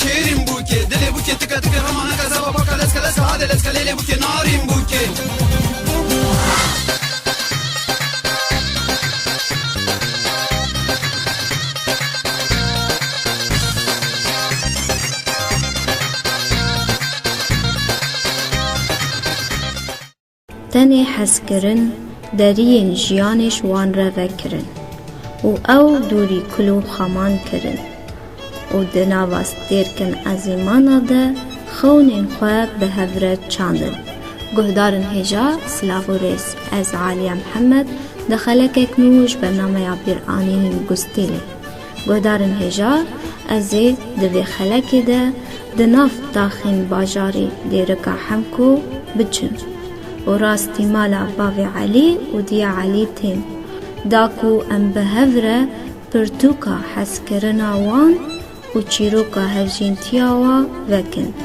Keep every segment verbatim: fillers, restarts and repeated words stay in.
Şêrîn bûkê, dilê bûkê tika tika, rema neka zava baka leska leska, hade leska lêlê bûkê, narîn bûkê. Tenê hezkirin deriyên jiyanê ji wan re vekirin û ew dûrî kul û xeman kirin û di nava stêrkên ezîmana de xewnên xwe bi hev re çandin. Guhdarên hêja, silav û rêz. Ez Aliye Mihemed, di xelekek nû ji bernameya Bîranînên Gustîlê. Guhdarên hêja, ez ê di vê xelekê de di nav taxên bajarê Dêrika Hemko biçim û rastî mala bavê Elî û diya Elî tên, da ku em bi hev re pirtûka hezkirina wan û çîroka hevjîntiya wa vekin.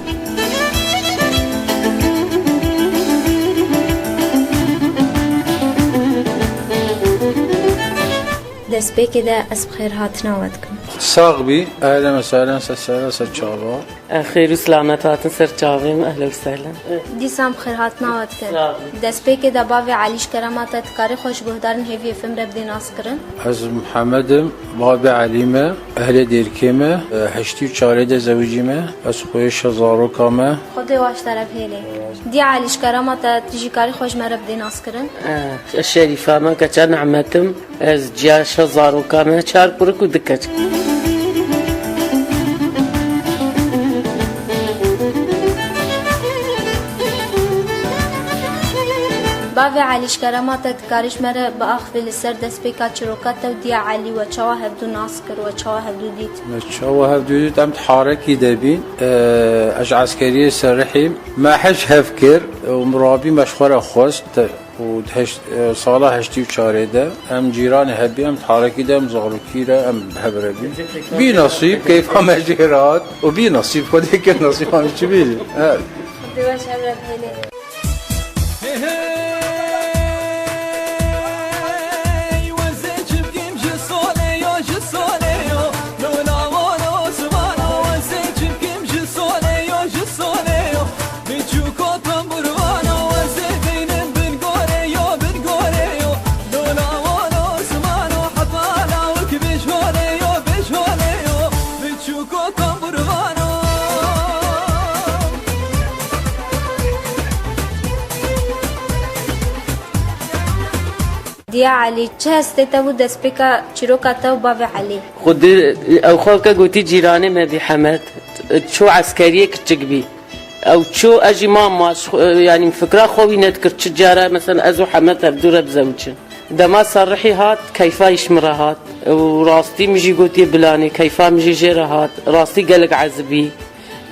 Destpêkê de ez bi xêrhatina we dikim. Sax bî, ehlen ve sehlen, ser sehlen, ser çava. Xêr û selamet hatin ser çavê min, ehlen ve sehlen. Dîsan bi xêrhatina we dikim. Sax bî. Destpêkê de bavê Elî ji kerema te dikarî xwe ji guhdarên hêviyê F M re bidê naskirin? Ez Mihemed im, bavê Elî me, ehlê Dêrikê me, heştî û çarê de zewicî me, ez xwê şezaroka me. Xwedê waş te re bihêlê. Diya Elî ji kerema te, tu jî karî xwe ji me re bidê naskirin? Eh, ez Şerîfa me, keça Nehmet im. Ez ciya şezaroka me, çar kurik û du keç. Bavê Elî, ji kerema te dikarî ji me re biaxivî li ser destpêka çîroka te û diya Elî, we çawa hevdû nas kir, we çawa hevdû dît? Me çawa hevdû dît, em di harekî de bîn. Eee, ez ji eskeriyê serihîm. Me heş hev kir û mirabî me ji xwe re xwest. Û di heşt, e, sala heştî û çarê de em cîranê hebî, em di harekî de, em zarokî re, em bi hev re bîn. Bî nasîb, keyfa me jê re hat û bî nasîb, Xwedê kir nasîba me çi bî. Evet. Xwedê we ji hev re bihêlê. Hey, hey, wezê çi bikîm ji solê yo, ji solê yo. Lola wano zimano, wezê çi bikîm ji solê yo, ji solê yo. Biçûko tamburvano, ez ê deynim bin gorê yo, bin gorê yo. Lola wano zimano, heta lawik bêjolê yo, bêjolê yo. Biçûko tamburvano. Diya Elî, çi hestê te bû destpêka çîroka te û bavê Elî? Xwedê ew xelke gotî cîranê me bî Hemed. Ço eskeriyê kiçik bî. Ew çû, ez jî mam ma, ji xwe, yanî fikra xwe wî nedikir, çi cara, mesela, ez û Hemed hevdû re bizewicin. Dema serrihî hat, keyfa î ji min re hat. Û rastî min jî gotiye bilanê, keyfa min jî jê re hat. Rastî gelek ezibî.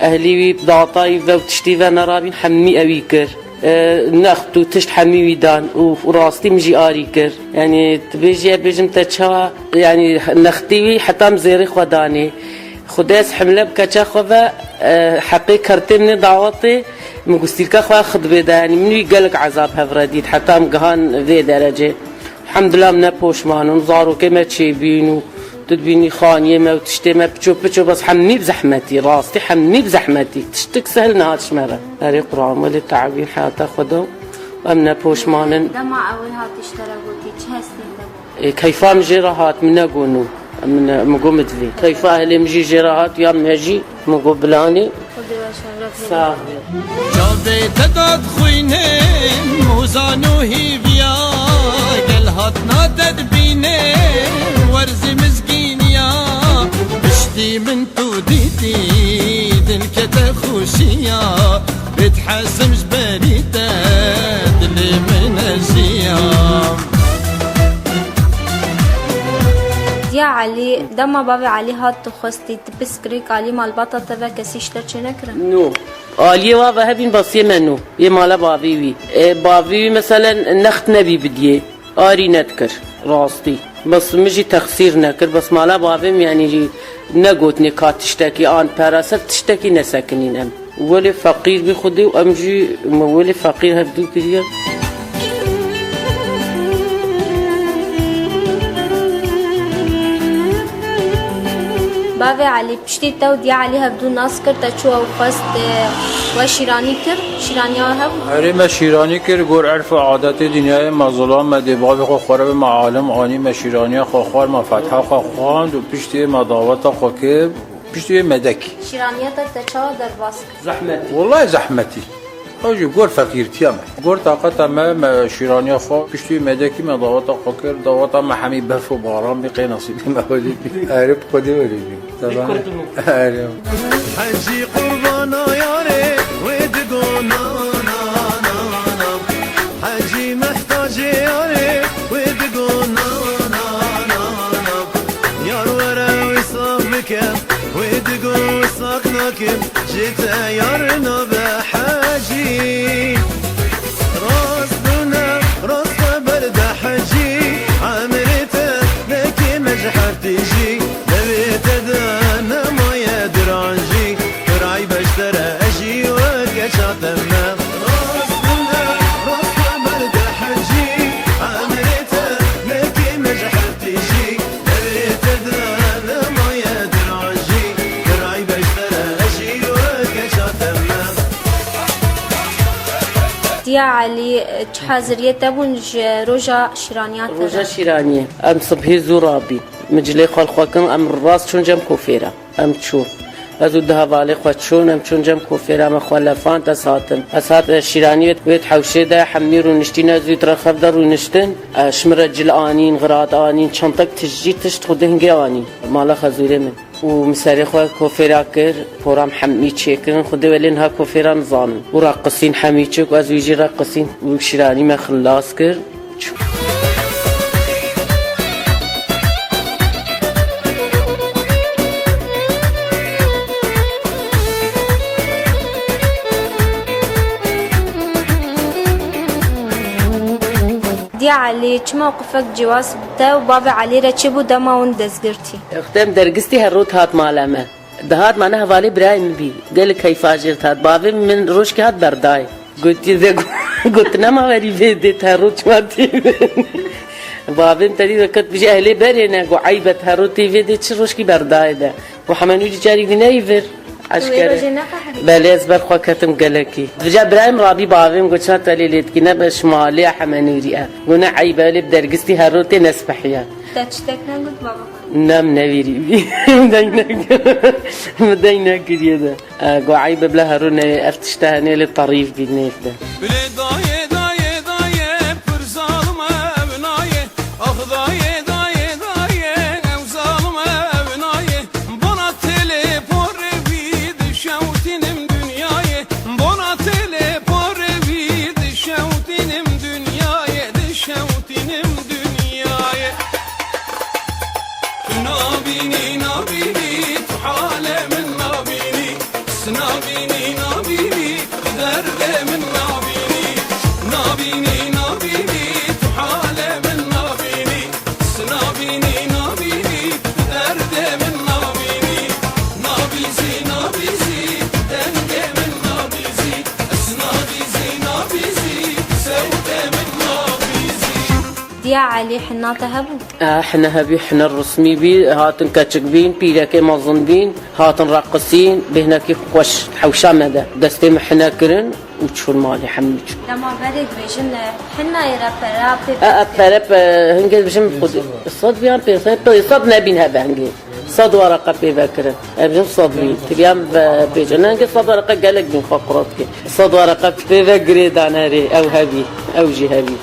Ehlî wî, data wî ve û tiştî ve nerabîn, hemî ewî kir. E, next û tişt hemî wî dan û, û rastî min jî arî kir. Yanî, tu bêjî, ez bêjim te çawa, yanî, nextî wî heta min zêrê xwe danê. Xwedê ez himle bi keça xwe ve, e, heqê kertê min ê dawetê, min gustîlka xwe xidbê de, yanî min wî gelek ezab hev re dît, heta min gihan vê derecê. Elhamdulillah, min ne poşman im, zarokê me çêbîn û tu dibînî xaniyê me û tiştê me piço piço, bes hemî bi zehmetî, rastî hemî bi zehmetî, tiştik sehil nehat ji me re. Erê Quran, welê te'bîn heyata xwe de û em ne poşman in. Dema ew ê hatî ji te re gotî, çi hestên te bû? Ê, keyfa min jê re hat, min negot nû. Min, min got min divê. Keyfa ehlê min jî jê re hat, ya me jî, min got bilanê. Xwedê we şeref bide. Sağ ol. Çavê te dadxwînê, mozan û hîviya, gel hatna te dibînê, werzî mizgîniya, piştî min tu dîtî, dilke te xweşiya. Bêt hezim ji berî te, dilê min ejiya. Diya Elî, dema bavê Elî hat tu xwestî, tu pirs kirî ku Elî malbata te ve kesî ji te çênekirin? No. Aliyê wa ve hebîn basiyê me no. Yê mala bavê wî. E, bavê wî, meselen, next nebî bidiyê. Arî nedikir, rastî. Bes min jî texsîr nekir, bes mala bavê min, yanî jî negotinê ka tiştekî an pera ser tiştekî nesekinîn em. Welê feqîr bî Xwedê û em jî me welê feqîr hevdû kiriye. Bavê Elî, piştî te û diya Elî hevdû nas kir, te çû ew xwest, e, we şîranî kir, şîraniya hev? Erê, me şîranî kir, gor erf û adetê dinyayê me zilam me dê bavê xwe xwe re be me alim anî, me şîraniya xwe xwar, me fetha xwe xwand û piştî me daweta xwe kir, piştî wê me dekî. Şîraniya te, te çawa derbas kir? Zehmet. Wellahî zehmetî. Ew jî gor feqîrtiya me. Gor taqeta me, me şîraniya xwe, piştî wê me dekî me daweta xwe kir, daweta me hemî berf û baran bî, qey nesîbê me welî bî. Erê bi Xwedê welî bî. Erê. Hecî qurbana yarê wê digo na, na, na, na. Hecî mihtacê yarê wê digo na, na, na, na. Yar were wî sax bike, wê digo wî sax nakim. Ji te yar nabe hecî. Rast dûne, rast xeber de hecî. Emrê te nekê me ji her tîjî. Devê te de nemaye diranjî. Ray beştere ejî weke çate me. Rast dûne, rast xeber de hecî. Emrê te nekê me ji her tîjî. Diya Elî, çi haziriyê te bûn ji roja şîraniya te? Roja şîraniyê. Em sibhê zû rabîn. Min cilê xwe li xwe kirin, em rast çûn cem kofêra. Em çûn. Ez û du hevalê xwe çûn, em çûn cem kofêra, me xwe lefand, ez hatim. Ez hat, e, şîranî wê, wê hewşê de hemî rûniştîn, ez û di reqeb de rûniştin. E, ji min re cil anîn, xirat anîn, çantek tijî tişt xwe dihingê anîn. Mala xezûrê min. Û min serê xwe kofêra kir, poram hemî çêkirin, xwedê welê niha kofêra nizanin. Û reqisîn hemî çik, ez wî jî reqisîn û şîranî me xilas kir. Diya Elî, çi mewqifek cîwas bi te û bavê Elî re çêbû dema hûn destgirtî? Wextê em dergistî her rot hat mala me. Dihat mane hevalê birayê min bî. Gelek keyfa jê dihat. Bavê min rojkî hat berdayê. Gotiye de got, nema verî vê dê te roj çima tê. Bavê min tedî de ket bijî ehlê berê ne, got eyb e te roj tê vê dê çi rojkî berdayê de. Got hemenû dî carî dî neyî vir. Eşkere. Belê ez ber xwe ketim gelekî. Vêca birayê min rabî bavê min got çima te lê lê dikî, ne be şima lê hemenûrî e. Got ne eyb e lê bi dergistî her roj tê nespehiye. Te çitek negot baba xwe? Nem nevîrî bî. Min deng nekir-, min deng nekiriye de. E, got eyb e bila herû ne ev tişte hene lê tarîf bî nêv de. Bilê dayê, dayê, dayê, pir zalim ev nayê. Ax dayê, dayê, dayê, ew zalim ev nayê. Bona têlê porê wî dişewtînim dinyayê. Bona têlê porê wî dişewtînim dinyayê, dişewtînim dinyayê. Tu nabînî, nabînî, tu halê min nabînî. Tu nabînî, nabînî, tu derdê min nabînî. Nabînî, nabînî, tu halê min nabînî. Tu nabînî, nabînî, tu derdê min nabînî. Nabîzî, nabîzî, tu dengê min nabîzî. Tu nabîzî, nabîzî, tu sewtê min nabîzî. Diya Elî, hina te hebû? E, hine hebî, hine rismî bî, hatin keçik bîn, pîrekê mezin bîn, hatin reqisîn, bêhnekî xweş hewşa me de. Destê min hine kirin û çûn malê hemî çûn. Dema berê dibêjin, e, hinayê re pere pê E, e, pere pe, hingê dibêjin xwedî. Sed yan pê, pê, sed nebîn hebe hingê. Sed wareqe pê vekirin. E, dibêjin sed bîn. Tibiyan ve pêce. Ne hingê sed wareqe gelek bîn xwe quret kir. Sed wareqe pê ve girê dane rê. Ew hebî. Ew jî hebî.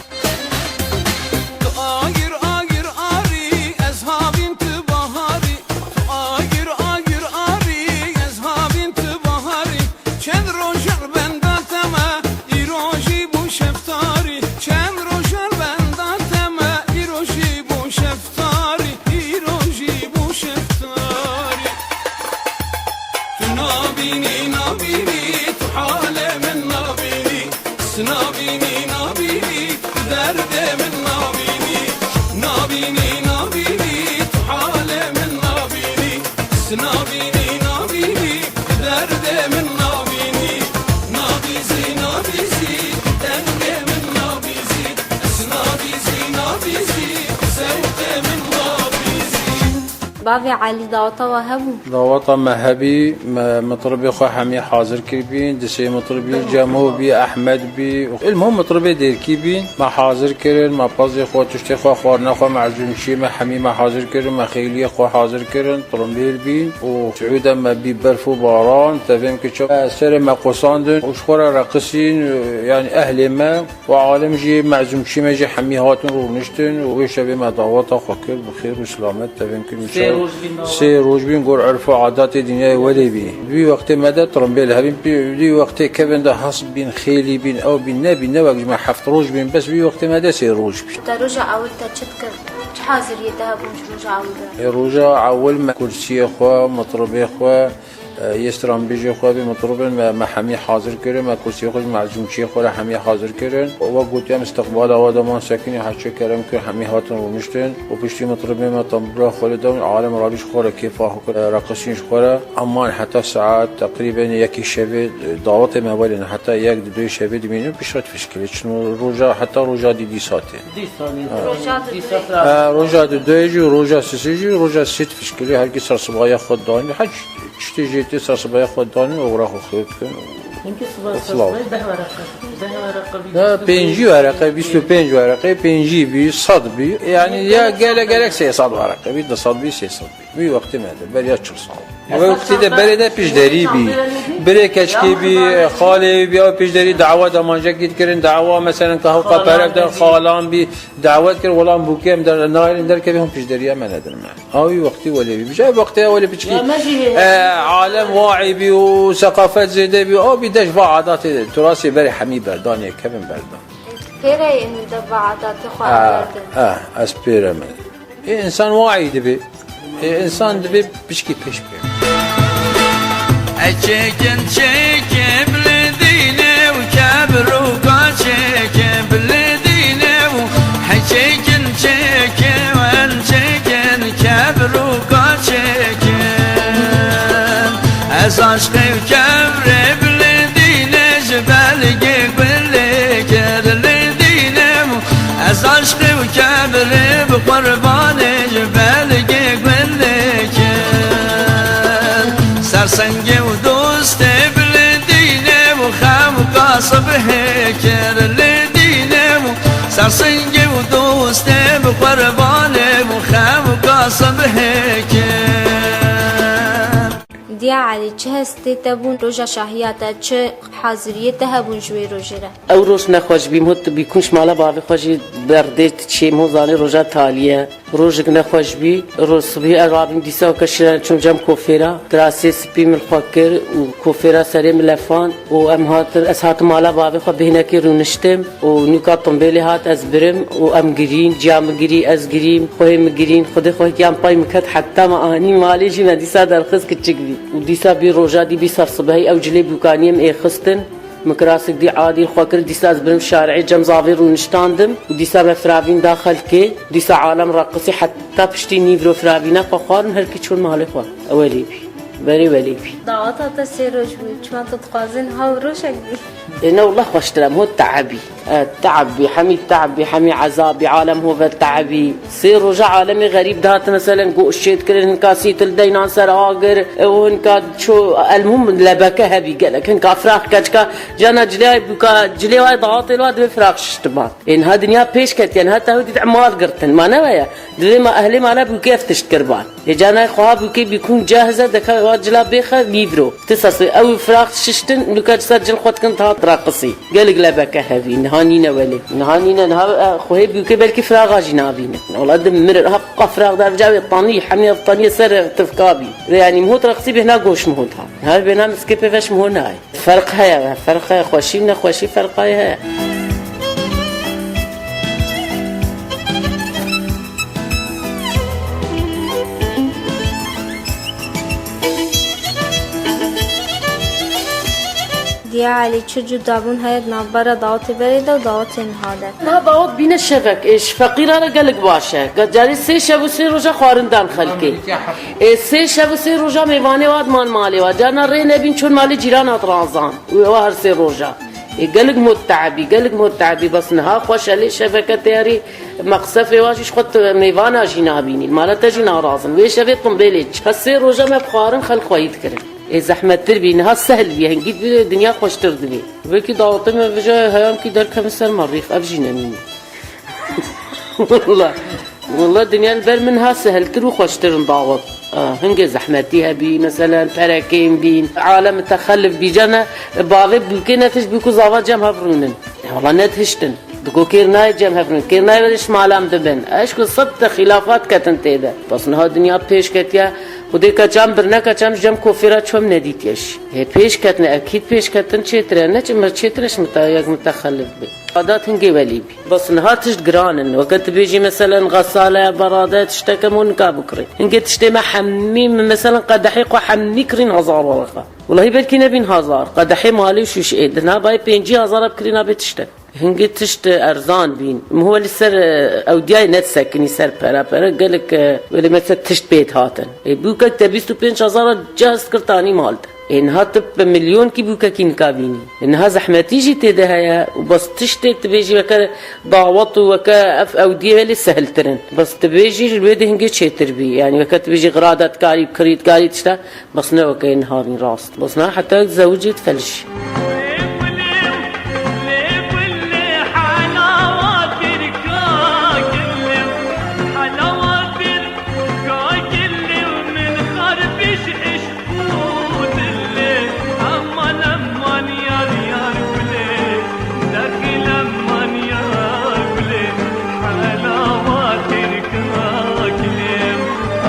Tu agir, agir arî, ez havîn tu baharî. Tu agir, agir arî, ez havîn tu baharî. Çend rojan benda te me, îro jî bû şeftarî. Çend rojan benda te me, îro jî bû şeftarî. Îro jî bû şeftarî. Tu nabînî, nabînî, tu halê min nabînî. Tu nabînî, nabînî, tu derdê min nabînî. Nabînî, nabînî, tu halê min nabînî. Tu nabînî, nabînî, tu derdê min nabînî. Nabîzî, nabîzî, tu dengê min nabîzî. Tu nabîzî, nabîzî, tu sewtê min nabîzî. Bavê Elî, daweta we hebû? Daweta me hebî, me mitribê xwe hemî hazir kiribîn, di sê mitribî, Cemo bî, Ehmed bî, ilmhom mitribê dêrkî bîn, me hazir kirin, me pezê xwe, tiştê xwe, xwarina xwe, me ezûmçiyê me hemî me hazir kirin, me xêliyê xwe hazir kirin, tirimbêl bîn û siûde me bî berf û baran, tevêm ki çi serê me qusandin û ji xwe re reqisîn, yanî ehlê me. Û alem jî, mezûmçî me jî hemî hatin rûniştin û wê şevê me daweta xwe kir, bi xêr û silamet tevên kirin. Sê roj bîn daweta. Sê roj bîn, gor erf û adatê dinyayê welê bî. Vî wextê me de tirimbêl hebîn, vî wextê kevin de hesp bîn, xêlî bîn, ew bîn, nebîn, ne wek ji me heft roj bîn, bes vî wextê me de sê roj bî. Te roja ewil te çi dikir? Çi haziriyê te hebûn ji roja ewil re? Ê, roja ewil me kursiyê xwe, mitribê xwe, E, yê stranbêjê xwe bî, mitribên me, me hemî hazir kirin, me kursiyê xwe ji mezûmçiyê xwe re hemî hazir kirin. Wek gotiye, em istiqbala we de man sekinî, heçê kerem kir, hemî hatin rûniştin û piştî mitribên me tembûra xwe li dewin, alem rabî ji xwe re kêfa xwe kir, e, reqisîn ji xwe re. Eman heta saet teqrîben yekê şevê, e, dawetê me welên heta yek di duyê şevê dimînin, piştre difişkilê. Çin roja, heta roja dî dîsa tê. Dîsa nî. Ha. Roja di duyê. Ha, roja di duyê jî, roja sisê jî, roja sê difişkilê, herkî ser sibahiya xwe danî. Heç Tiştê jê tê ser sibeya xwe danîn, oxira xwe xêr dikin. Hinkî sibe, sibe deh wereqe. Deh wereqe bî, ya, bîst û pêncî wereqe, bîst û pênc wereqe, pêncî bî, sed bî. Yanî ya gelek gelek sê sed wereqe bî, du sed bî, sê sed bî. Wî wextê me de, beriya çil sal. Wê wextê de berê de piştderî bî. Birê keçikê bî, xalê bî, ew piştderî dawa damanjekî dikirin, dawa meselen ka hewqa pere bidin, xalan bî, dawet kir, welam bûkê em der, nayrin derkevê hûn piştderiya me nedin me. Awî wextî welê bî. Bije wextê welê piçkî. Ya me jî heye. E, alem waî bî û seqafet zêde bî. Ew bî deş va adatê turasê berê hemî berdanê kevin berdan. Pêre min de va adatê xwe. Ha, berdin. Ha, ez pêre me. Ê, însan waî dibê. Ê, însan dibê piçkî pêş bê. Eçêkin çêkê bilê dîne û kebir û kaçêkê bilê dîne û heçêkin çêkê wen çêkin kebir û kaçêkin. Ez aşqê û kevrê bilê dîne ji belgê gulê kir lê dîne û ez aşqê û kevrê bi qurbanê ji belgê gulê kir. Ser singê û dostê bilê dîne û xewka sibhê kir lê dîne û ser singê û dostê bi qurbanê û xewka sibhê kir. Diya Elî, çi hestê te bûn roja şahiya te, çi haziriyê te hebûn ji wê rojê re? Ew roj nexweş bî, min got, tu bîkûn ji mala bavê xwe jî berdê tu çê, min got, zanî roja talî ye. Rojek nexweş bî, roj sibhî ez rabîm dîsa ke şirin çûm cem kofêra, kirasê spî min xwe kir û kofêra serê min lefand û em hatin, ez hatim mala bavê xwe bêhnekê rûniştim û nûka timbêlê hat ez birim û em girîn, ciya min girî, ez girîm, xwehê min girîn, xwedê xwe kiyan pay min ket heta me anî malê jî me dîsa derxist kiçik bî. Û dîsa bî roja dî bî ser sibehî ew cilê bûkaniyê min ê xistin. Min kirasik dî adî li xwe kir, dîsa ez birim şarî cem zavê rûniştandim û dîsa me firavîn da xelkê. Dîsa alem reqisî heta piştî nîvro firavîna xwe xwarin, her kî çûn malê xwe. Ewelî bî. Berê welî bî. Daweta te sê roj bû, çima tu dixwazin haw rojek bî? Ê, ne wela xweştir e, min got te'eb bî. E, te'eb bî, hemî te'eb bî, hemî ezab bî, alem hove te'eb bî. Sê roja alemê xerîb dihat, meselen, goşt çêdikirin, hinka sîtil deynan ser agir, e, û hinka ço, elmûm lebeke hebî gelek, hinka firax keçika, cana cilê bûka, cilê wayê dahatê wa divê firax şiştiban. Ê, niha dinya pêş ketiye, niha te hû dît mal girtin, ma ne weye? Divê ma ehlê mala bûkê ev tişt kirban. Ê, cana xweha bûkê bîkûn cehze deke wa cila bêxe nîvro. Ti sasê ew firax şiştin, nûka ji ser cil xwe dikin, dihat raqisî. Gelek lebeke hevî, niha nîne welê. Niha nîne, niha, e, xwehê bûkê belkî firaxa jî nabînin. Wala di mirir, ha, qa firax der ca wê tanî, hemî ev tanî ser tifka bî. Ve yanî mihot raqisî bêhna goş mihot ha. Niha bêhna miskê pê veş miho nayê. Ferq heye, ferq heye, xweşî û nexweşî ferqayê heye. Diya Elî, çi cudabûn heye di navbera dawetê berê de û dawetê niha de? Niha dawet bîne şevek, ê, ji feqîra re gelek baş e. Ge-, carê sê şev û sê roja xwarin dan xelkê. Ê, sê şev û sê roja mêvanê wa diman malê wa. Carna rê nebîn çûn malê cîran hat razan. Û ewa her sê roja. Ê, gelek mot te'ebî, gelek mot te'ebî, bes niha xweş e lê şeveke teyarî meqsefê wa jî ji xwe tu mêvana jî nabînî. Mala te jî narazin. Wê şevê timbêlê çi. Ka sê roja me bi xwarin xelk xweyî dikirin. Ê, zehmettir bî, niha sehl bî, hingî dibî dinya xweştir dibî. Belkî dawetê me vêca heyamkî derkevin ser merîx, ev jî nemîne. Wala, wala dinya li ber min ha seheltir û xweştir in dawet. Ah, hingê zehmetî hebî, meselen, perekên bîn, alem texelif bî, cana bavê bûkê netişt bû ku zava cem hev rûnin. E, wala netihiştin. Digo kêr nayê cem hev rûnin. Kêr nayê were ji malam dibin. Eşku sed te xilafat ketin tê de. Bes niha dinya pêş ketiye. Xwedê keçan birine keçan ji cem kofêra çom nedîtiye jî. Hê pêş ketine, ekîd pêş ketin çêtir e. Ne çi me çêtir e ji mite-, yek mitexelif bê. Adat hingê welî bî. Bes niha tişt giran in. Weke tu bêjî meselen xesale, berade, tişteke mo nika bikirî. Hingê tiştê me hemî, meselen qedehê xwe hemî kirîn hezar wereqa. Welahî belkî nebîn hezar. Qedehê malê û şûşê. Di niha bayê pêncî hezara bikirî nabê tiştek. Hingê tişt erzan bîn. Miho li ser, e, ewdiyayê nedisekinî ser pere. Pere gelek, e, welê mesela tişt pê dihatin. Ê, bûkek te bîst û pênc hezara cehz kir tanî mal de. Ê, niha tu bi milyonkî bûkekî nika bînî. Ê, niha zehmetî jî tê de heye û bes tiştê tu bêjî weke dawet û weke ev ewdiyê welê sehiltir in. Bes tu bêjî ji wê de hingê çêtir bî. Yanî weke tu bêjî xirada dikarî, kirî dikarî tişta. Bes ne weke yên niha bîn rast. Bes niha heta zewicê difelişî.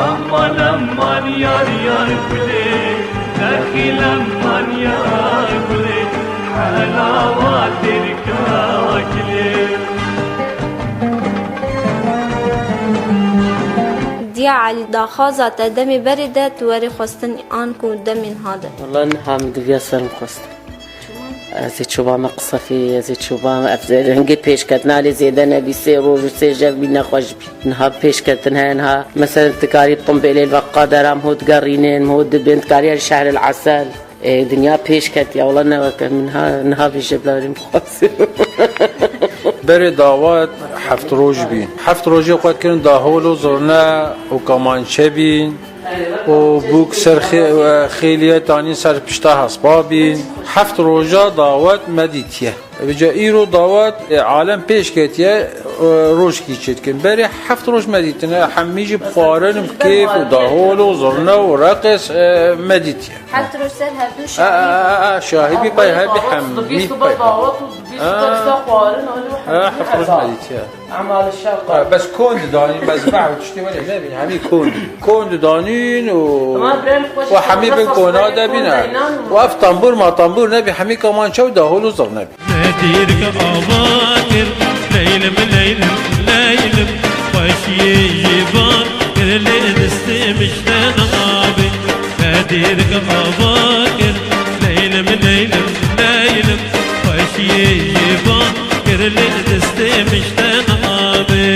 Aman aman yar yar gulê, dexil aman yar gulê, helawa Tirka gilê. Diya Elî, daxwaza te demê berê de tu werê xwestin an ku demê niha de? Wala niha min diviya ser min xwestin. Ez ê çûbame qisefê, ez ê çûbame, ev hingê pêşketina lê zêde nebî, sê roj û sê jev bî nexweş bî. Niha pêşketin heye, niha mesela tu karî timbêlê li veqa deram ho digerînin, ho dibin, tu karî her şehril esel. Ê, dinya pêş ketiya, wala ne weke min ha, niha vêje bila rîm xwazim. Berê dawet heft roj bî. Heft rojê xwe kirin dahol û zirne û kamançe bîn. û bûk ser xê-, xêliye tanî ser pişta hespa bîn. Heft roja dawet me dîtiye. Vêca îro dawet, e, alem pêş ketiye, e, rojkî çêdikin. Berê heft roj me dîtine, hemî jî bi xwarin û bi kêf û dahol û zirne û reqis, e, me dîtiye. Heft roj ser hevdû şahî. A, a, a, a, şahî bî pey, hebî hemî pey. Dawet û bîst dawet ser xwarin, heft roj me dîtiye. Emal şeqa. Ha, bes kon didanîn, bes behv tiştê wele nebîn, hemî kon. Kon didanîn û, û hemî bin kona de bîn, ha. Û ev tambur ma tambur nebî, hemî kamançe û dahol û zirne bî. Nedir ke ava kir, leylim, leylim, leylim, xweşiyê jivan kir lê destê min ji te nabe. Nedir ke ava kir, leylim, leylim, leylim, xweşiyê jivan kir lê destê min ji te nabe.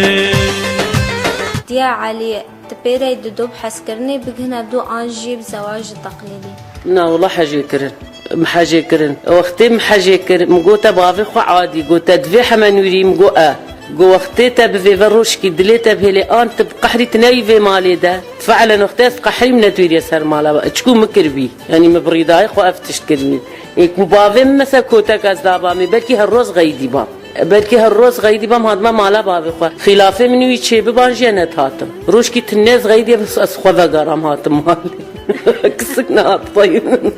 Diya Elî, tu pêrey dido bi hezkirinê bigihine du an jî bi zewajî teqlîdî? Na, wela hejê kirin. Min hejê kirin. Wextê min hejê kir, min gote bavê xwe adî, gote divê heme nûrî, min got e. Got wextê te bi vê ve rojkî dilê te bihêlê an tu bi qehrî tu neyî vê malê de. Fe'len wextê ez qehrîm netûriye ser mala, çikû min kiribî. Yanî min bi rîdayê xwe ev tişt kiribî. Ê ku bavê min mesela kotek ez daba min, belkî her roz xeydî bam. Belkî her roz xeydî bam hatime mala bavê xwe. Xîlafê min wî çê biban jî ne dihatim. Rojkî tinê ez xeydiye bes ez xwe vegaram hatim malê. Kisik nehat pey min.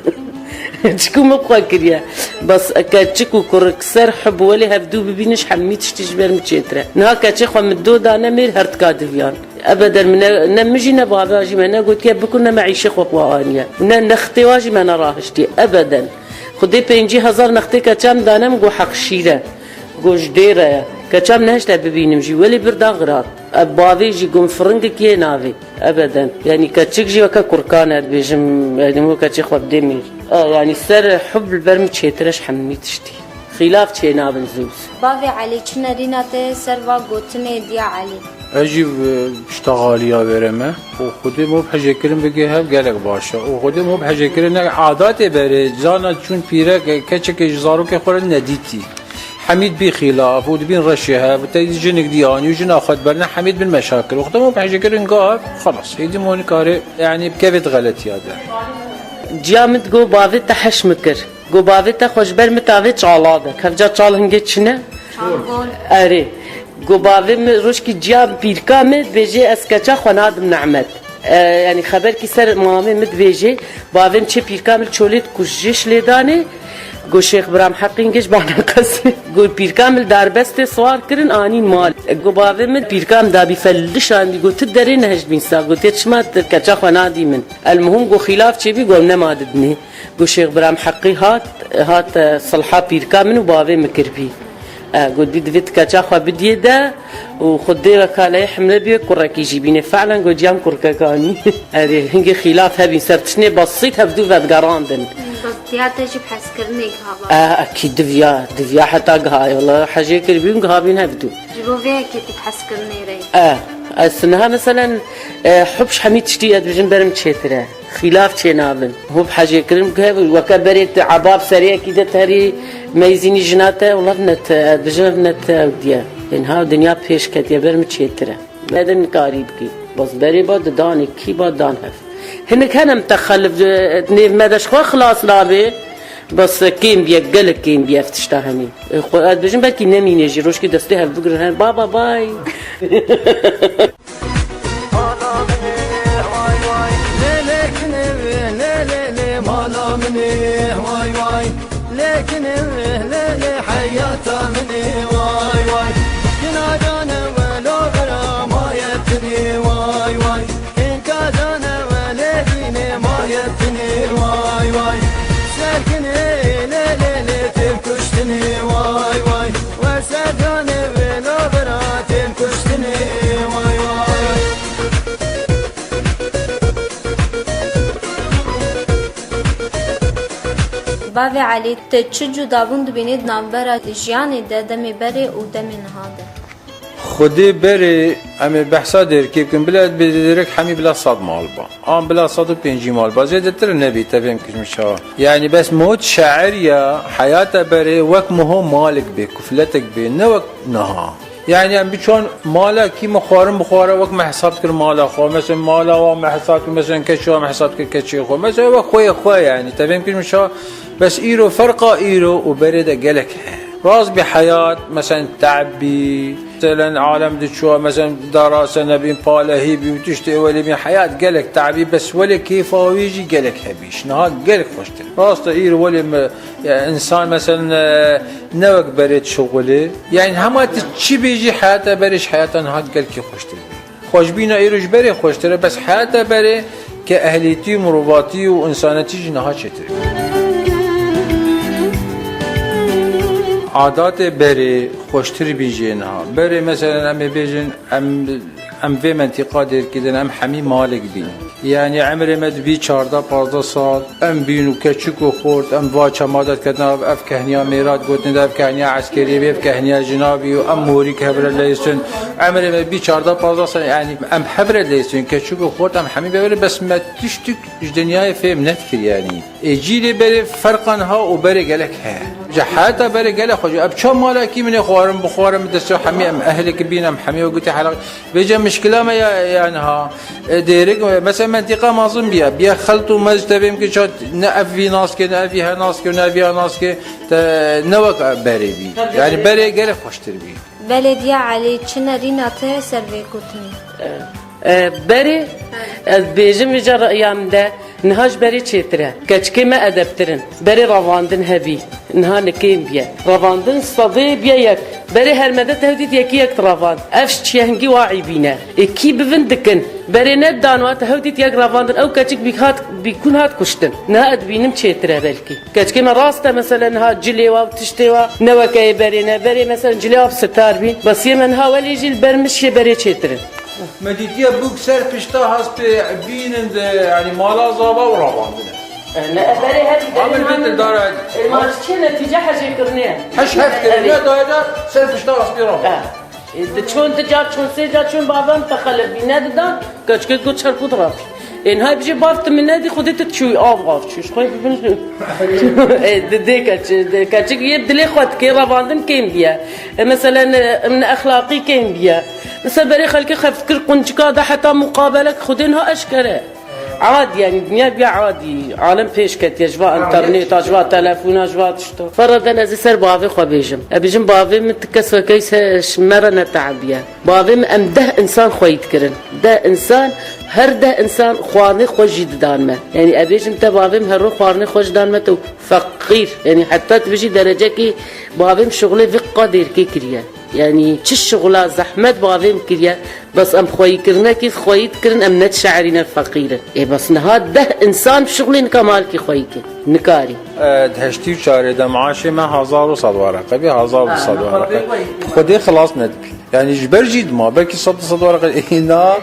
Çikû min xwe kiriye. Bes keçik û kurik ser hub welê hevdû bibînin ji hemî tiştî ji ber min çêtir e. Niha keçê xwe min do dane mêr her tika diviyan. Ebeden min ne, ne min jî ne bavê jî me ne gotiye bikun ne me îşê xwe xwe aniye. Ne nextê wa jî me nerahiştiye. Ebeden. Xwedê pêncî hezar nextê keçan dane min got heq şîr e. Got ji dê re ye. Keçan nehişte bibînim jî. Welê bir daxirat. Ev bavê jî got firingek yê navê. Ebeden. Yanî keçik jî weke kurkan e dibêjim. Yanî min keçê xwe bidê mêr. A, yanî ser hub li ber min çêtir e ji hemî tiştî. Xîlaf çê nabin zû. Bavê Elî, çi nerîna te ser va gotinê Diya Elî? Ez jî, e, pişta xaliya wêre me. Û Xwedê me bi hejêkirin bigê hev gelek baş e. Û Xwedê me bi hejêkirin ne adatê berê, zana çûn pîrek, e, keçekê ji zarokê xwe re nedîtî. Hemîd bî xîlaf û dibîn reşê hev, te jinik dî anî û jina xwe diberine Hemîd bin meşakil. Û Xwedê me bi hejêkirin ga hev, xelas. Hêdî me nikare, yanî bi kevê di xeletiya de. Ciya min digo bavê te heş min kir. Go bavê te xwe ji ber min tavê çala de. Kevca çal hingê çi ne? Çal gol. Erê. Go bavê min rojkî ciya pîrka min dibêjê ez keça xwe nadim Nehmet. E, yanî xeberkî ser mamê min dibêjê, bavê min çê pîrka min çolê dikujî ji lêdanê. Go Şêx Biram Heqî hingê ji bana qesê. Go pîrka min darbestê siwar kirin anîn mal. Go bavê min pîrka min dabî fel dişandî, go tu derê nehişt bîn sa. Go tê çima tu keça xwe nadî min. Elmuhim go xîlaf çêbî, go nema didinê. Got Şêx Biram Heqî hat, hat, e, silha pîrka min û bavê min kiribî. E, got bî divê tu keça xwe bidiyê de û xwe dê weka leyê himle bî, kurekî jî bînê. Fe'len got ciyam kurkek anî. Erê, hingê xîlaf hebîn ser tiştê besît hevdû vedigerandin. Bes diya te jî bi hezkirinê gava. E, ekî diviya, diviya heta gihayê. Wela hejê kiribîn gihabîn hevdû. Ji bo vê yekê tu bi hezkirinê re yî. E, ez niha meselen, e, hub ji hemî tiştî ez dibêjim ber min çêtir e. Xîlaf çênabin. Hûb hejêkirin bi hev, weke berê tu ebab seriyekî de terî meyzînî jina te, wela ne te, dijin ne te ew diye. Ên ha dinya pêş ketiye, ber min çêtir e. Me de nikarî bikî. Bas berê ba didanê kî ba dan hev. Hinek hene mitexelif, nêv me de ji xwe xilas nabe. Bas kêm biye, gelek kêm biye ev tişta henî. Xwe ez dibêjim belkî nemîne jî, rojkê destê hev bigirin her baba bay. Mala min ê, way, way, lê, lê, kinê wê, lê, lê, lê, mala min ê, way, way, lê, kinê wê, lê, lê, heyata min ê, way, way, kina canê wê, lo vera maye tinê, way, way, hênka canê wê, lê, dînê maye tinê, way, way, ser kinê, lê, lê, lê, têm kuştinê, way, way. Wer ser canê wê navera tên kuştinê, way way. Bavê Elî, tu çi cudabûn dibînî di navbera jiyanê de demê berê û demê niha de? Xwedê berê em ê behsa dêrkê bikin, bila bê dêrek hemî bila sed mal ba. An bila sed û pêncî mal ba, zêdetir nebî, tevêm kişmiş ha. Yanî bes mot şair ya, heyata berê wek miho malik bê, kufletek bê, ne wek niha. Yanî em biçon mala kî me xwarin bixwara wek me hesab kir mala xwe. Mesela mala wa me hesab kir, mesela keçê wa me hesab kir keçê xwe. Mesela wek xweyê xwe yanî, tevêm kişmiş ha. Bes îro ferqa îro û berê de gelek heye. Rast bî heyat, mesela te'b bî, Meselen alem diçû, meselen dara senebîn, palehî bî û tiştê welê bîn, heyat gelek te'bî, bes welê kêfa wî jî gelek hebî. Ji niha gelek xweştir. Rast e, îro welê me, ya, însan, meselen, e, ne wek berê dişuxulê. Yani hema tu çi bêjî, heyata berê ji heyata niha gelkî xweştir bî. Xweşbîna îro ji berê xweştir e, bes heyata berê ke ehlîtî û mirovatî û însanetî ji niha çêtir e. Adatê berê xweştir bî jê niha. Berê, meselen, em ê bêjin, em, em vê mentîqa dêrkê de ne, em hemî malik bîn. Yanî emrê me dibî çardeh pazdeh sal, em bîn û keçik û xort, em va çema de diketin, ev, ev kehniya mêra digotin, ev kehniya eskeriyê bî, ev kehniya jina bî û em morî ke hev re leysin. Emrê me bî çardeh pazdeh sal, yanî em hev re leysin, keçik û xort, em hemî bevere, bes me tiştik ji dinyayê fêm nedikir, yanî. Ê cîlê berê ferqa niha û berê gelek heye. Ji heta berê gelek xweş. Ev çav malekî min ê xwarin bixwarin, min destê hemî em ehlek bîn, em hemî wek gotî helaq. Vêca mişkila me ya, ya niha. E, dêrik, e, mesela mentîqa mezin biya. Biya xelt û mez tevêm ki çat ne ev vî nas ke, ne ev vî he nas ke, ne ev vî ha nas ke. Te ne wek berê bî. Yanî berê gelek xweştir bî. Belediya Elî, çi nerîna te ser vê gotinê? E, berê, ez dibêjim vêca reya min de, niha ji berê çêtir e. Keçikê me edebtir in. Berê revandin hebî. Niha nikêm biye. Revandin sedê biye yek. Berê her medet hew dît yekî yek diravand. Ev ji çiyehingî wa îbîne. Ê kî bivin dikin. Berê nedidan wa te hew dît yek revandin. Ew keçik bî hat, bî kûn hat kuştin. Niha ez dibînim çêtir e belkî. Keçikê me rast e, mesela niha cilê wa û tiştê wa ne weke yê berê ne. Berê mesela cilê wa bi sitar bî. Bes yê me niha welê jî li ber min şê berê çêtir in. Me dîtiye bûk ser pişta hespê bînin de, yanî mala zava û ravandine. E, ne, e, berê herî Amir derin Bedir hanî dara. E, ma çi netîce hejê kirine. Heş heft Evet. kirine daire ser pişta hespê ravandine. E. Ê, diçûn, di car çûn, sê car çûn, bavê min texelif bî, nedidan, keçikê got çerpû dirapî. Ê, niha bijî bav tu min nedî, xwedê tu çûyî av, av çû. Ji xwe bibin. Ê, di dê keç-, di keçik yê dilê xwe dikê, revandin kêm biye. Ê, meselen, ê, min exlaqî kêm biye. Li ser berê xelkê xeft kir, quncika de heta muqabelek xwedê niha eşkere. Adî, yanî dinya biya adî. Alem pêş ketiye ji va interneta, ji va telefona, ji va tişta. Fereden ez ê ser bavê xwe bêjim. Ez bêjim bavê min ti kes wekey se-, ji me re netebiye. Bavê min em deh insan xweyî dikirin. Deh insan, her deh insan xwarinê xwe jî didan me. Yanî ez bêjim te bavê min her roj xwarinê xwe jî dan me, tu feqîr. Yanî heta tu bijî derecekî bavê min şixulê vê qadêrkê kiriye. Yanî çi şixula zehmet bavê min kiriye, bes em xweyîkirinekî xweyî dikirin, em ne dişe'rîne feqîr in. Ê bes niha deh insan bişixulê nika malkî xweyî kir. Nikarî. E, di heştî û çarê de maaşê me hezar û sed wereqe bî, hezar û sed wereqe. Xwedê xilas nedibî. Yanî ji ber jî dima, belkî sed, sed wereqe. Ê na,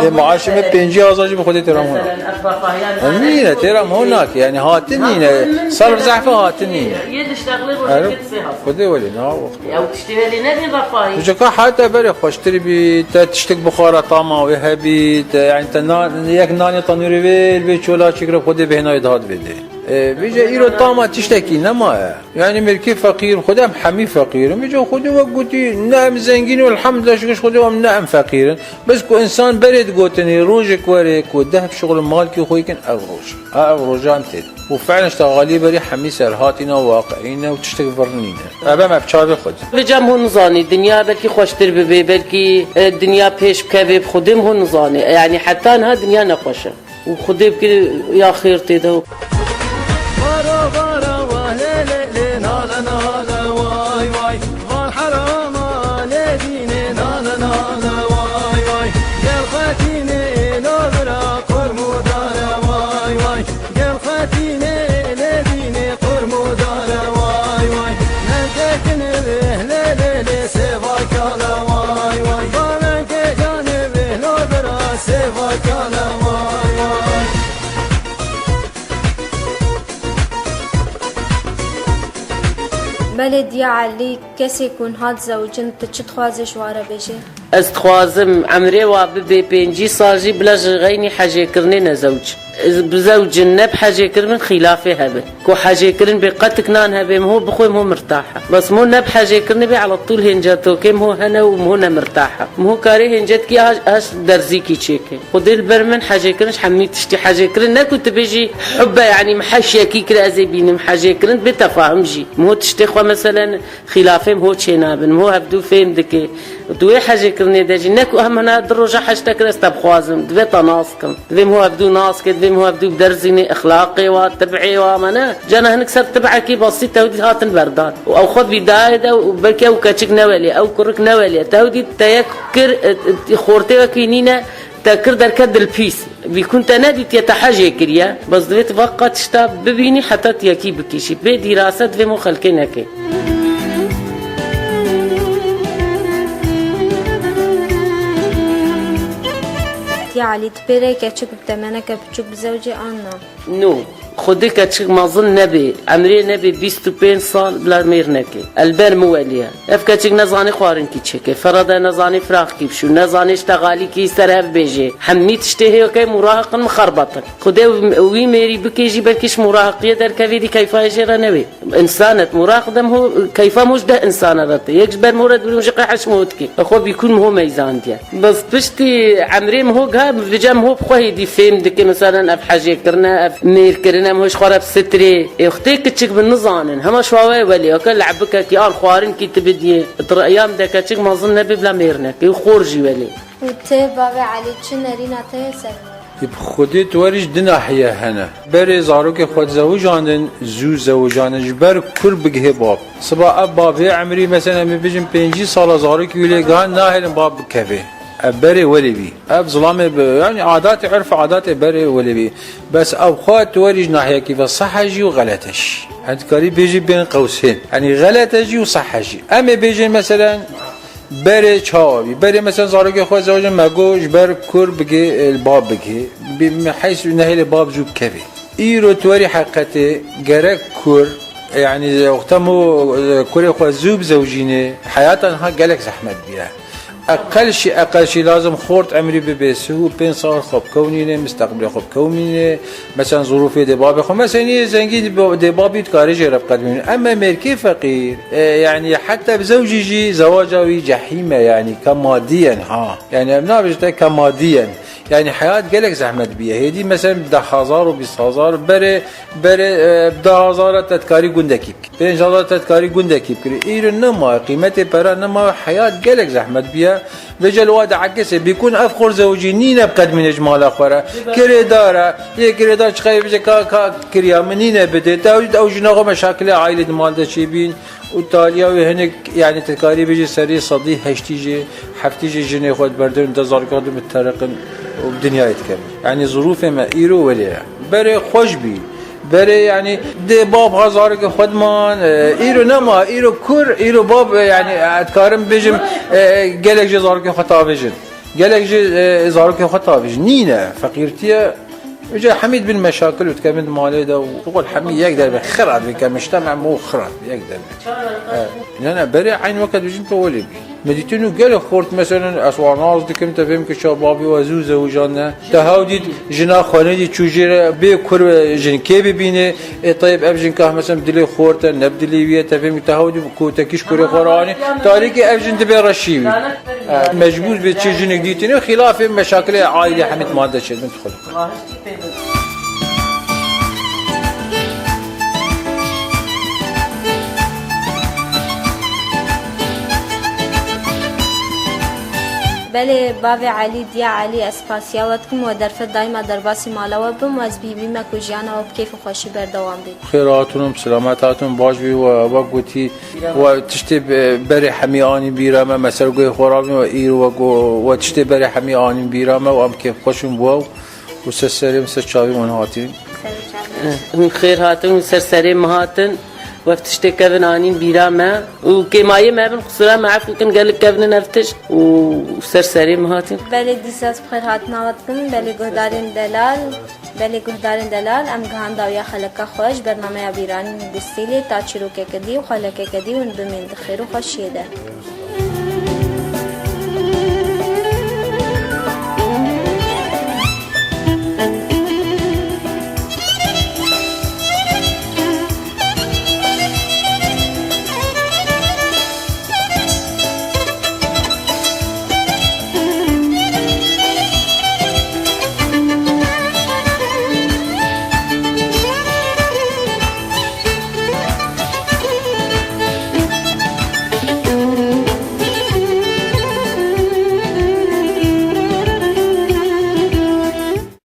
ê maaşê me pêncî hezar jî bi Xwedê têra min hona. Nîne, têra min hona ki. Yanî hatin nîne. Sal zehfe hatin nîne. Xwedê welê, na. Ew tiştê welê nebê vefayî. Ji ka heta berê xweştir bî, te tiştek bixwara tama wê hebî, te, yani, te nan, yek nanê tenûrê vê, li vê çola çêkire, Xwedê bêhna wê dihat vê dê. E, vêce îro tama tiştekî nemaye. Yani, mêrkê feqîr, Xwedê em hemî feqîr in. Vêce Xwedê wek gotî, ne em zengîn in, elhamdulillah, şikir ji Xwedê em ne em feqîr in. Bes ku insan berê digotinê, rojek were ku deh bişixulin malkê xwe yê kin, ev roj. Ha, ev roja em tê. Û fi'len ji texalî berî hemî ser hatîne û waqi'î ne û tiştek vir nîne. Ev em ev çavê xwe dî. Vêca em hûn nizanî, dinya belkî xweştir bibe, belkî, e, dinya pêş bikeve, bi Xwedê em hûn nizanî. Yanî heta niha dinya ne xweş e. Û Xwedê bike ya xêr tê de. Vara vara wa lê lê lê, nale nale, way way. Van herama lê dînê, nale nale, way way. Gel xetînê lo vira, qurmudare, way way. Gel xetînê lê dînê, qurmudare, way way. Nengekine lê lê lê lê, seva kale, way way. Barengê canê vê lo vira, seva kale, way way. Belê Diya Elî, kesê ku niha dizewicin, tu çi dixwazî ji wan re bêjî? Ez dixwazim emrê wa bibe pêncî sal jî bila ji xeynî hecêkirinê nezewicin. Bizewicin ne bi hecêkirin xîlafê hebe. Ku hecêkirin bê qetik nan hebe, miho bixwe, miho mirtah e. Bes miho ne bi hecêkirinê bê, ala tûl hêncetokê miho hene û miho ne mirtah e. Miho karê hêncet kî ha, ha derzîkî çêke. Xwedê li ber min hecêkirin ji hemî tiştî hecêkirin. Ne ku tu bêjî hubbe, yanî min heş yekî kir ez ê bînim. Hecêkirin bê tefahim jî. Miho tiştê xwe meselen xîlafê miho çênabin. Miho hevdû fêm dike. Di wê hecêkirinê de jî ne ku em hina du roja heşte kir ez te bixwazim. Divê te nas kim. Divê miho hevdû nas ke, divê miho hevdû biderzînê exlaqê wa, tib'ê wa me ne. Cana hinek ser tib'ekî basî tewdî hatin berdan. Û ew xwe vîdayê de û belkî ew keçik newelê, ew kurik newelê. Tewdî te yek kir, e, e, xortê wekî nîne, te kir derket dilpîs. Vî kun te nedîtiye, te hecê kiriye. Bes divê tu vaka tişta bibînî heta tu yekî bikişî. Bê dîrase divê mo xelkê neke. Ya Elî, tu pê re keçik bi temeneke biçûk bizewcî an na? No. Xwedê keçik mezin nebe, emrê nebe bîst û pênc sal bila mêr neke. Elber min welî ye. Ev keçik nezanê xwarinkî çêke, ferede nezanê firaxkî bişû, nezanê ji texalîkî ser hev bêjê. Hemî tiştê hêyo ke murahiqin mixerbetin. Xwedê wî mêrî bikê jî belkî ji murahiqiyê derkevê dî keyfa jê re newê. Însan et, muraqid em ho, keyfa mo ji deh însana re tê. Yek ji ber mo re dibînim ji qey heş mo dike. Xwe bîkûn mo meyzandiye. Bes piştî emrê mo giha, vêca mo bi xwe hêdî fêm dike, meselen ev hejê kirine, ev mêr kirine, em ho ji xwe re bi sitirê. Ê xwedê kiçik bin nizanin. Hema şwawe welê, eke lebikekî an xwarinkî tu bidiyê. Di reya min de keçik mezin nebe bila mêr neke. Û xor jî welê. Û te bavê Elî çi nerîna te ye ser? Ê bi Xwedê tu werî ji di nahiye hene. Berê zarokê xwe dizewicandin, zû zewicandin, ji ber kur bigihê bab. Siba ev bab hê emrî, mesela, em ê bijin pêncî sala zarokî wî lê gihan, nahêlin bab bikevê. Ev berê welê bî. Ev zilamê bi, yanî adatê, urf adatê berê welê bî. Bes ew xwe tu werî ji nahiyekî ve seh e jî û xelet e jî. Em dikarî bêjî bên qewsên. Yanî xelet e jî û seh e jî. Em ê bêjin, mesela, Berê çawa bî? Berê mesela zarokê xwe zewicin me got ji ber kur bigê, e, li bab bigê. Bi, me heys û nehêlê bab zû bikevê. Îro tu werî heqetê gerek kur, e, yanî wexta mo, e, kurê xwe zû bizewicînê, heyata niha gelek zehmet bîye. Eqel şî, eqel şî lazim xort emrî bibe sih û pênc sal xwe bikewnîne, misteqbilê xwe bikewnîne. Mesela zirûfê dê babê xwe. Mesela nî zengîn dê babî dikarê jê re biqedimîne. Ema mêrkê feqîr, e, yani heta bi zewcî jî zewaca wî cehîm e, yani ke madiyen ha. Yani em nabêjin te ke madiyen. Yani heyat gelek zehmet bîye. Hêdî mesela deh hazar û bîst hazar berê, berê, e, deh hazar te dikarî gundekî bikî. Pênc hazar te dikarî gundekî bikirî. Îro nema, qîmetê pera nema, heyat gelek zehmet bûye. Vêce li wa diekise, bîkun ev xor zewicî nîne biqedimîne ji mala xwe re. Kirêdar e, yê kirêdar çiqayê bêje ka, ka kiriya min nîne bidê. Te ew, ew jina xwe meşakilê aîlê di mal de çêbîn. Û taliya wê hinek, yani te dikarî bêje serê sedî heştî jê, heftî jê jinê xwe diberdin, de zarokê xwe dimitereqin û bi dinyayê dikevin. Yani zirûfê me îro welê ye. Berê xweş bî. Berê, yani, dê bab ha zarokê xwe diman, e, îro nema, îro kur, îro bab, e, yani, e, dikarim bêjim, e, gelek jê zarokê xwe tavêjin. Gelek jê, e, zarokê xwe tavêjin. Nîne, feqîrtiye, vêce hemî dibin meşakil û dikevin di malê de û xwe hemî yek derbe, xira dibin ke mujtema mo xira dibin, yek derbe. E, ne, ne, berê eyn weke dibêjin tu welê bî. Me dîtin û gelek xort, meselen, ez wan nas dikim, te fêm kir çawa babî we zû zewicane. Te hew dît jina xwe nedî çû jê re bê kur ve jin kê bibîne. Ê teyb ev jin kah, meselen, bi dilê xort e, ne bi dilê wî ye, te fêm kir te hew dî ku te kî ji kurê xwe re anî. Tarîkê ev jin dibe reşî wî. E, mecbûr bê çi jinek dîtine, xîlafê meşakilê aîlê hemî di mal de çêdibin dixwe. Belê bavê Elî, diya Elî, ez spasiya we dikim, we derfet daîma derbasî mala we bim û ez bîbîme ku jiyana we bi keyf û xweşî berdewam bî. Xêr hatin û bi selamet hatin, baş bî we, we gotî, we tiştê be-, berê hemî anî bîra me, me ser guhê xwe rabîn, we îro we go-, we tiştê berê hemî anî bîra me û em kêfxweş in bi we û ser serê min, ser çavê min hatîn. Ser çavê min. Hûn xêr hatin, hûn ser serê min hatin. We tiştê kevin anîn bîra me. Û kêmayê me bin, qisûra me efû kin, gelek kevnin ev tişt. Û ser serê min hatin. Belê dîsa ez bi xêr hatina we dikim, belê guhdarên delal. Belê guhdarên delal, em gihan dawiya xeleka xwe ji bernameya Bîranîn û Gustîlê ta çîrokeke dî û xwelekeke dî hûn bimîn di xêr û xweşiyê de.